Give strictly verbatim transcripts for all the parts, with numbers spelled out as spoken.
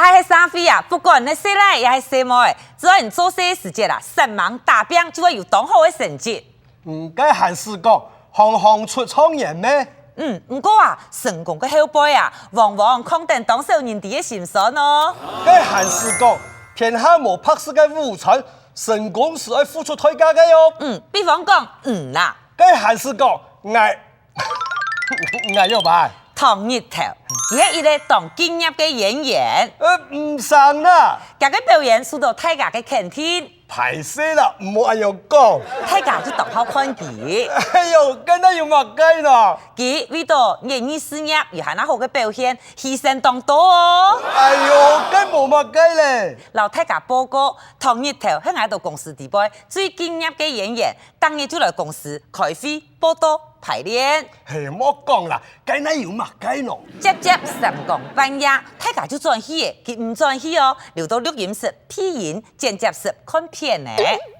該係社會啊，不管你細倈也係細妹，只要你做事時節啊，煞猛打拚，就會有當好个成績。嗯，該還使講，行行出狀元咩？嗯，毋過啊，成功个後背啊，往往囥等當少人知个辛酸哦。該還使講，天下無白食个午餐，成功時愛付出代價个喲。嗯，比方講，嗯啦。該還使講，𠊎 𠊎有辦？唐日頭，佢係一個當敬業个演員。呃，毋成啦。佢个表演受到大家个肯定。歹勢啦，毋好恁樣講。大家就當好看佢。哎喲，該哪有麼个呢？佢為到演藝事業有恁好个表現，犧牲當多哦。哎喲，該無麼个咧。摎大家報告，唐日頭係𠊎兜公司底背最敬業个演員，逐日就來公司開會、報到、 排練。嘿，莫講啦，該哪有麼个喏？接接三更半夜，大家就轉去了，佢毋轉去哦，留到錄音室、配音、剪接室看片呢。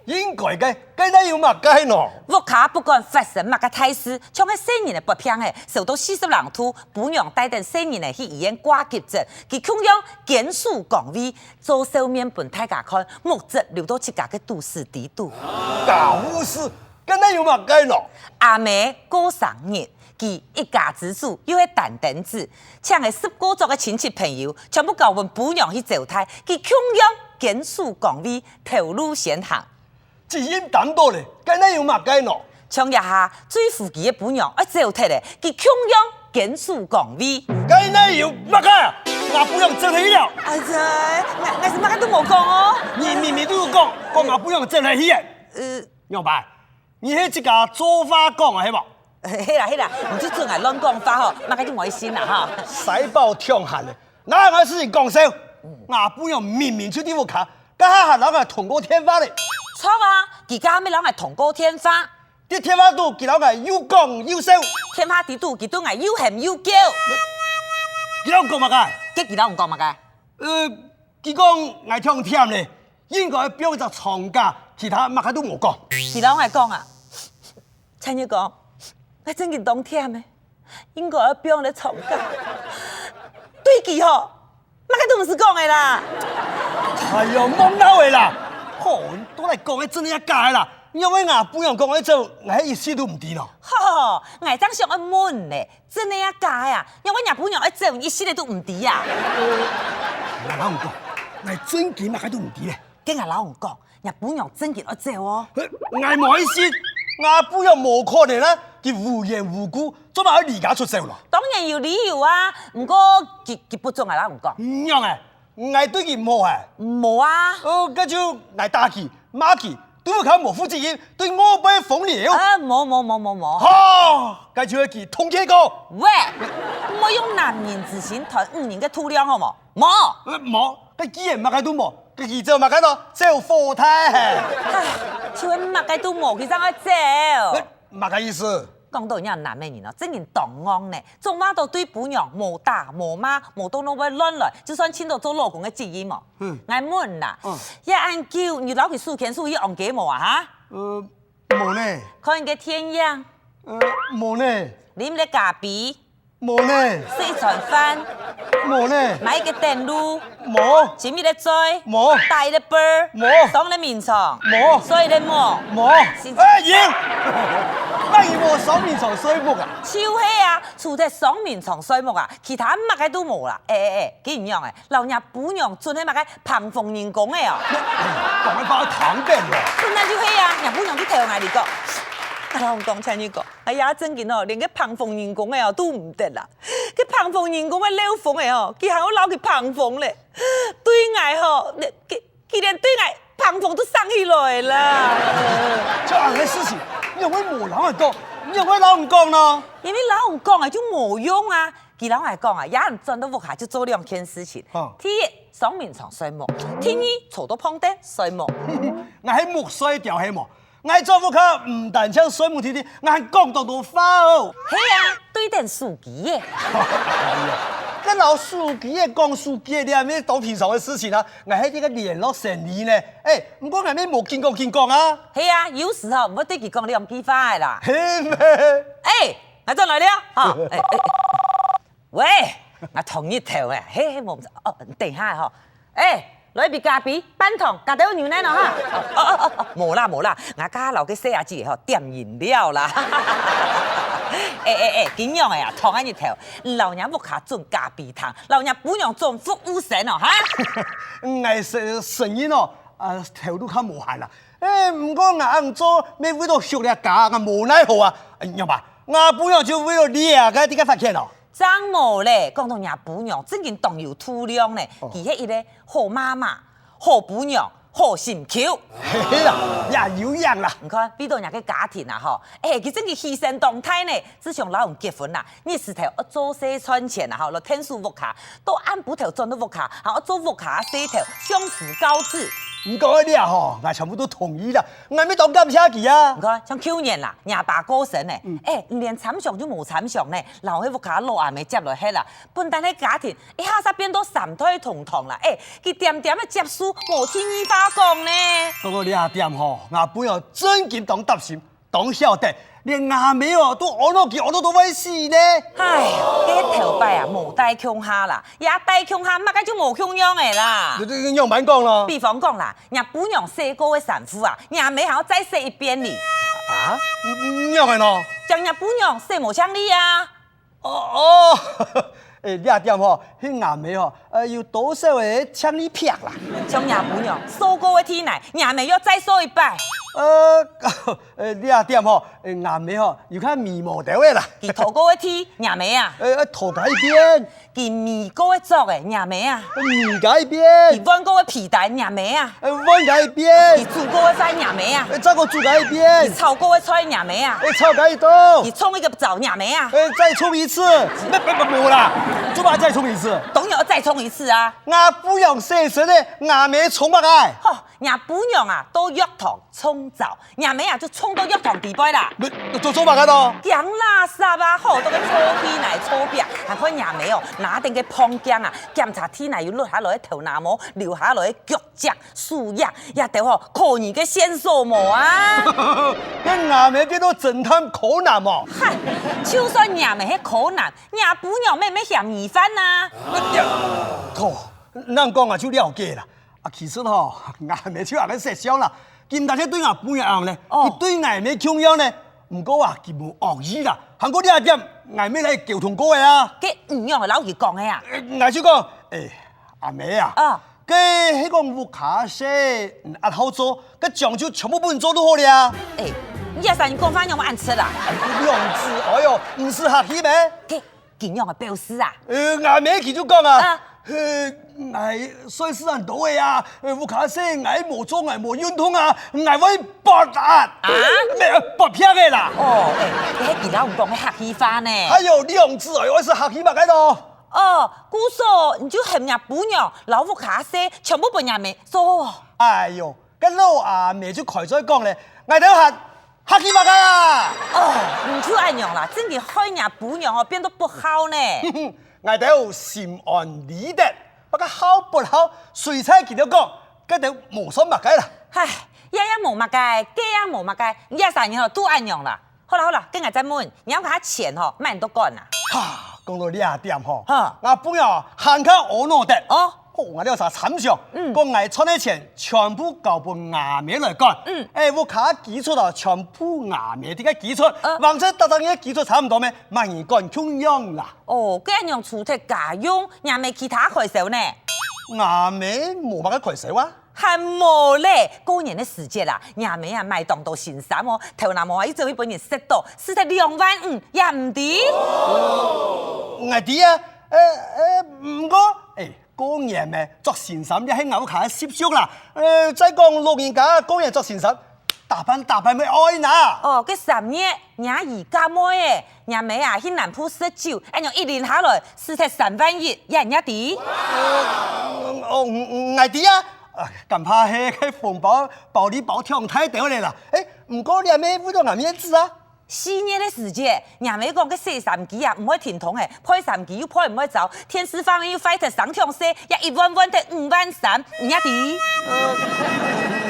應該个，該哪有麼个喏？屋下不管發生麼个大事，像係細人仔發病仔，燒到四十零度，餔娘帶等細人仔去醫院掛急診，佢共樣堅守崗位，做笑面分大家看，目汁流到自家个肚屎底肚。搞護士， 該哪有麼个喏？阿姆過生日，佢一家之主又係單丁子，請个十過桌个親戚朋友，全部交分餔娘去招待，佢共樣堅守崗位，頭路先行。責任擔到咧，該哪有麼个喏？像這下最負責个餔娘愛走忒咧，佢共樣堅守崗位。該哪有麼个？吾餔娘走忒去了。哎呀，𠊎，𠊎係麼个都無講哦。你明明都有講，講吾餔娘走忒去了。呃，仰般？ 你係自家做話講啊，係無？係啦係啦，你就準𠊎亂講話吼，麼个就無愛信啦哈。屎包暢閒咧，哪有恁樣事情講笑？吾餔娘明明就在屋下，這下還摎𠊎通過電話咧。著啊，佢這下乜摎𠊎通過電話。在電話肚佢摎𠊎又講又笑。電話底肚佢對𠊎又喊又叫。佢摎你講麼个？該佢摎你講麼个？呃，佢講𠊎忒忝咧， 應該愛放一隻長假，其他麼个都無講。佢摎𠊎講啊，陳月講，𠊎真經當忝咧，應該愛放一隻長假。對佢吼，麼个都毋使講个啦。哎喲，莫鬧个啦！吼，你到底講个真个抑假个啦？仰會吾餔娘講愛走，𠊎係一息都毋知咯。吼，𠊎正想愛問咧， 真个啊假个啊？仰會若餔娘愛走，你一息仔都毋知啊？𠊎摎你講，𠊎真經麼个都毋知咧。該𠊎摎你講，若餔娘真經愛走哦。𠊎無愛信，吾餔娘無可能啊！佢無緣無故，做麼个愛離家出走咯？當然有理由啊，毋過佢，佢不准𠊎摎你講。仰仔？ 𠊎對佢無好欸。無啊。哦，該就𠊎打佢、罵佢，對屋下無負責任，對外背放尿。啊，無無無無無。吼，該就係佢通姦過。喂，毋好用男人之心斷女人个肚量好無？無。呃，無，該既然麼个都無，該佢走麼个咯？走火炭嘿。唉，就係麼个都無，佢正愛走。呃，麼个意思？ 講到這男个人哦，真經當戇呢，總話都對餔娘無打無罵，無到外背亂來，就算盡到做老公个責任無？嗯。𠊎問啦，嗯。這恁久你摎佢手牽手去逛街無啊？哈？呃，無呢。看一個電影？呃，無呢。啉一個咖啡？無呢。食一餐飯？無呢。買一個等路？ 無。親一個嘴？無。打一個啵？無。上一個眠床？無。睡一個目？無。是。哎，贏！麼人無上眠床睡目啊？就係啊，除忒上眠床睡目啊，其他麼个都無啦。哎哎哎，該仰仔，摎若餔娘準係麼个膨風人公仔哦？講个話聽點咯。準啊就係啊，若餔娘就頭𠊎哩講。啊，𠊎講，請你講，哎呀，真經哦，連該膨風人公仔哦都毋得啦。 該膨風人公个漏風仔哦，佢還愛摎佢膨風咧。對𠊎吼，佢，佢連對𠊎膨風都生起來啦。就恁樣个事情，你仰會無摎𠊎講？你仰會摎𠊎講呢？因為摎你講啊，就無用啊。佢摎𠊎講啊，這下轉到屋下就做兩件事情。哈。第一，上眠床睡目；第二，坐到旁邊睡目。𠊎係目睡鳥係無？ 𠊎轉屋下毋單淨睡目定定，𠊎還講當多話哦。係啊，對等手機仔。哎呀，該摎手機仔講手機仔，這乜當平常个事情啊，𠊎係一個聯絡生理呢。哎，毋過𠊎乜無緊講緊講啊。係啊，有時候毋會對佢講兩句話个啦。係咩？哎，𠊎轉來了，哈，哎，哎，喂，啊，同日頭欸，嘿嘿，無，哦，等一下吼。欸，來一杯咖啡，半糖，加兜牛奶喏哈。哦哦哦哦，無啦無啦，𠊎家下摎該細阿姊吼點飲料啦。欸欸欸，今晡日啊，同日頭，摎若屋下準咖啡糖，摎若餔娘準服務生哦哈。𠊎承承認哦，啊，頭路較無閒啦。欸，毋過𠊎恁樣做，乜為著畜這家，𠊎無奈何啊。仰般，吾餔娘就為著這个在該發譴哦。 正無咧，講著若餔娘正經當有度量呢，佢係一個好媽媽、好餔娘、好心臼。係啦，也有影啦。你看，為著若个家庭啊吼，欸，佢正經犧牲當大呢，自從摎人結婚啦，日時頭愛做事賺錢啊吼，來𢯭手屋下，到暗晡頭轉到屋下，還愛做屋下事頭，相夫教子。你講个這吼，𠊎全部都同意啦，𠊎乜當感謝佢啊。你看，像舊年啦，若爸過身呢，欸，連參詳就無參詳呢， 摎該屋下老阿姆接來歇啦，本旦个家庭一下煞變到三代同堂啦，欸，佢恬恬仔接受，無第二話講呢。講到這點吼，吾餔娘正經當貼心，當曉得，連吾姆哦都阿𧩣佢阿𧩣到會死呢。唉，該頭擺啊，無戴共下啦，這戴共下麼个就無共樣仔啦。仰般講囉？比方講啦，若餔娘洗過个衫褲啊，若姆還愛再洗一遍哩。啊？仰仔呢？將若餔娘洗無淨俐啊。 哦哦，欸，這點吼，係吾姆吼，呃，有多少仔淨俐撇啦。像若餔娘掃過个地泥，若姆愛再掃一擺。呃，呃，這點吼，欸，吾姆吼，有較微毛兜仔啦。佢拖過个地，若姆啊。呃，呃，拖加一遍。佢搣過个桌仔，若姆啊。搣加一遍。佢換過个被單，若姆啊。 呃，換加一遍。佢煮過个飯，若姆啊。呃，再過煮加一遍。佢炒過个菜，若姆啊。呃，炒加一道。佢沖一个澡，若姆啊。呃，再沖一次。不不不，無啦，做麼个再沖一次？當然愛再沖一次啊。吾餔娘洗身仔，吾姆沖麼个？吼，若餔娘啊，到浴堂沖澡，若姆啊就沖到浴堂底背啦。做做麼个呢？撿垃圾啊，吼，到該搓地泥搓壁，還看若姆哦，拿等个磅槳啊，檢查地泥有落下來个頭那毛，流下來个腳 腳、手印，這兜吼，可疑个線索無啊？該吾姆變到偵探柯南哦。嗨，就算若姆係柯南，若餔娘乜毋係嫌疑犯啊。哎呀，哦，恁講𠊎就了解啦。啊，其實吼，吾姆就恁个色相啦，佢毋單淨對吾餔娘恁樣呢，哦。佢對𠊎乜共樣呢。毋過啊，佢無惡意啦，還過這點，𠊎乜摎佢溝通過个啊。該你仰仔摎佢講个啊？呃，𠊎就講，欸， 阿姆啊，啊。該係講屋下事，嗯，恁好做，該將就全部分你做就好了啊。欸，你這儕人講話仰會恁直啊？兩子哀哦，毋使客氣咩？該佢仰仔表示啊？呃，吾姆佢就講啊，啊。呃，𠊎歲數恁多个啊，呃，屋下事𠊎無做，𠊎無運動啊，𠊎會發達。啊？咩，發病个啦。哦，欸，該係佢摎你講个客氣話呢。哎喲，兩子哀，愛使客氣麼个咯？ 哦，故所你就喊若餔娘摎屋下事全部分若姆做。哎喲，該老阿姆就開嘴講咧，𠊎兜還客氣麼个啊？哦，你就恁樣啦，正經害若餔娘哦變到不孝呢。𠊎兜心安理得，不過孝不孝，隨在佢兜講，該兜無算麼个啦。唉，這也無麼个，該也無麼个，你這儕人哦都恁樣啦。 好啦好啦，該𠊎再問，你屋下錢吼，麼人在管啊？哈，講到這點吼，哈。吾餔娘還較阿𧩣得。哦。哦，𠊎這儕參詳，嗯。講𠊎賺个錢全部交分吾姆來管。嗯。欸，屋下基礎哦，全部吾姆在該基礎，呃。橫直逐隻人个基礎差毋多咩，麼人管共樣啦。哦，該恁樣除忒家用，若姆其他開銷呢？吾姆無麼个開銷啊。 還無咧，過年个時節啊，若姆啊買當多新衫哦，頭那毛啊又做分人食著，使忒兩萬五，也毋知。𠊎知啊，呃呃，毋過，欸，過年咩，著新衫也係吾屋下个習俗啦。呃，再講老人家過年著新衫，打扮打扮乜愛哪。哦，該三月，若姨嫁妹仔，若姆啊去南部食酒，恁樣一輪下來，使忒三萬一，也毋也知。呃，哦，𠊎知啊。 啊，敢怕係該紅包包裡包忒大兜咧啦。欸，毋過這乜為著吾面子啊。四月个時節，若姆講該洗衫機啊，毋會停動欸，配衫機又配毋會著，電視畫面又壞忒生忒細，也一換換忒五萬三，你也知。呃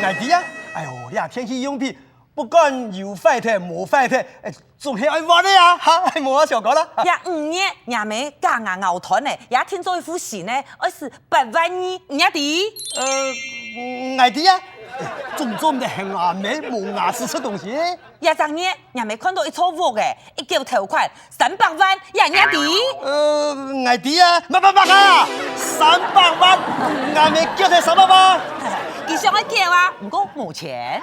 ，𠊎知啊。哎喲，這電器用品不管有壞忒無壞忒，欸，總係愛換个啊，哈，無話小講啦。呀，五月，若姆假牙拗斷呢，也定做一副新呢，愛使八萬二，你也知？呃，𠊎知啊，總做毋得喊阿姆無牙齒食東西。呀，正月，若姆看到一座屋欸，一九頭款，三百萬，呀，你也知？呃，𠊎知啊，麼麼麼啊，三百萬，𠊎姆叫忒三百萬。佢想愛叫啊，毋過無錢。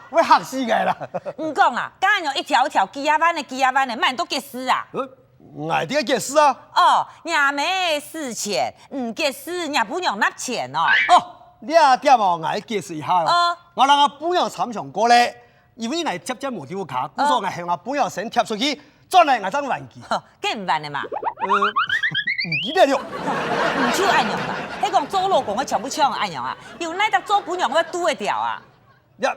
會嚇死𠊎啦！毋講啊，假牙一條一條幾啊萬个幾啊萬个，買到幾時啊？呃，𠊎知个幾時啊？哦，若姆个事前，你幾時若餔娘納錢哦？哦，這點哦，𠊎解釋一下咯。哦。𠊎摎𠊎餔娘參詳過咧，因為𠊎輒輒無在屋下，故所哦。𠊎喊𠊎餔娘先貼出去，轉來𠊎正還佢。呵，該毋還个嘛？呃，毋記得了。毋就恁樣嘛，係講做老公个全部像恁樣啊？有哪隻做餔娘个堵會牢啊？ 呀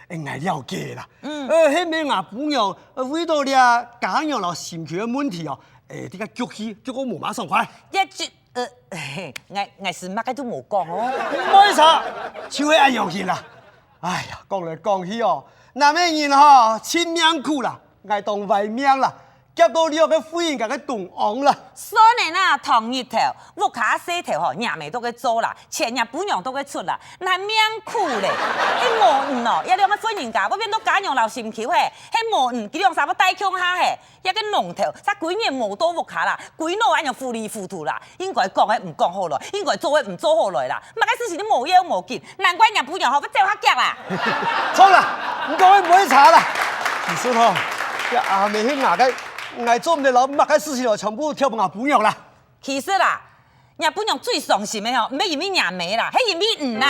，𠊎了解啦。嗯。呃，係毋係𠊎餔娘，呃，為著這假牙摎心臼个問題哦，欸，這个激氣，激到無麼爽快。這就，呃，𠊎，𠊎係麼个都無講哦。無意思，就係恁樣形啦。哎呀，講來講去哦，男仔人吼，盡命苦啦，𠊎當壞命啦， 夾到這个婦人家个中央啦。算了啦，當日頭，屋下事頭吼，若姆都愛做啦，錢若餔娘都愛出啦，哪命苦咧？係無你哦，這兩个婦人家會變到假牙摎心臼嘿，係無你，佢兩儕會戴共下嘿，這个孬頭，煞歸日無到屋下啦，歸腦恁樣糊里糊塗啦， 應該講个毋講好來，應該做个毋做好來啦。麼个事情你無要無緊，難怪若餔娘吼會走較遽啦。著啦，你講个無會差啦。其實吼，這阿姆係𠊎个，𠊎做毋得摎麼个事情哦，全部挑分𠊎餔娘啦。其實啦，若餔娘最傷心个吼，毋係因為若姆啦，係因為你啦。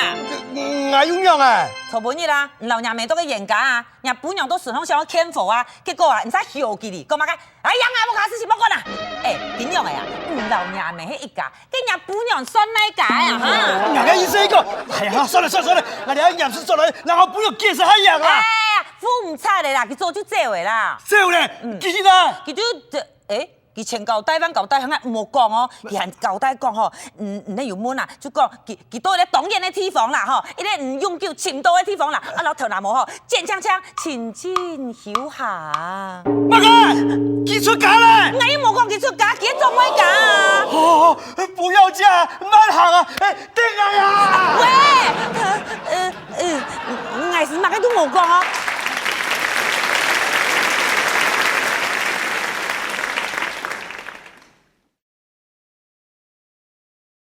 𠊎又仰仔？昨晡日啦，你摎若姆到該冤家啊， 若餔娘到時候想愛勸和啊，結果啊，你煞曉得哩，講麼个？哎呀，𠊎屋下事情莫管啊！欸，恁樣仔啊，你摎若姆係一家，該若餔娘算哪家啊？哈！𠊎个意思係講，哎呀，算了算了算了，𠊎這下嚴肅做來，然後不用解釋還贏啊！哎呀，扶毋掣个啦，佢早就走个啦。走咧，嗯。佢去哪？佢就，欸， 佢千交代萬交代，喊𠊎莫講哦。佢還交代講吼，嗯，你有問啊，就講佢佢到一個當遠个地方啦吼，一個你永久尋毋到个地方啦，啊，摎頭那毛吼，剪淨淨，清清修行。麼个？佢出家咧？𠊎又無講佢出家，佢做麼个啊？哦，不要緊，慢行啊，欸，等𠊎啊！喂，呃呃呃，𠊎係麼个都無講哦，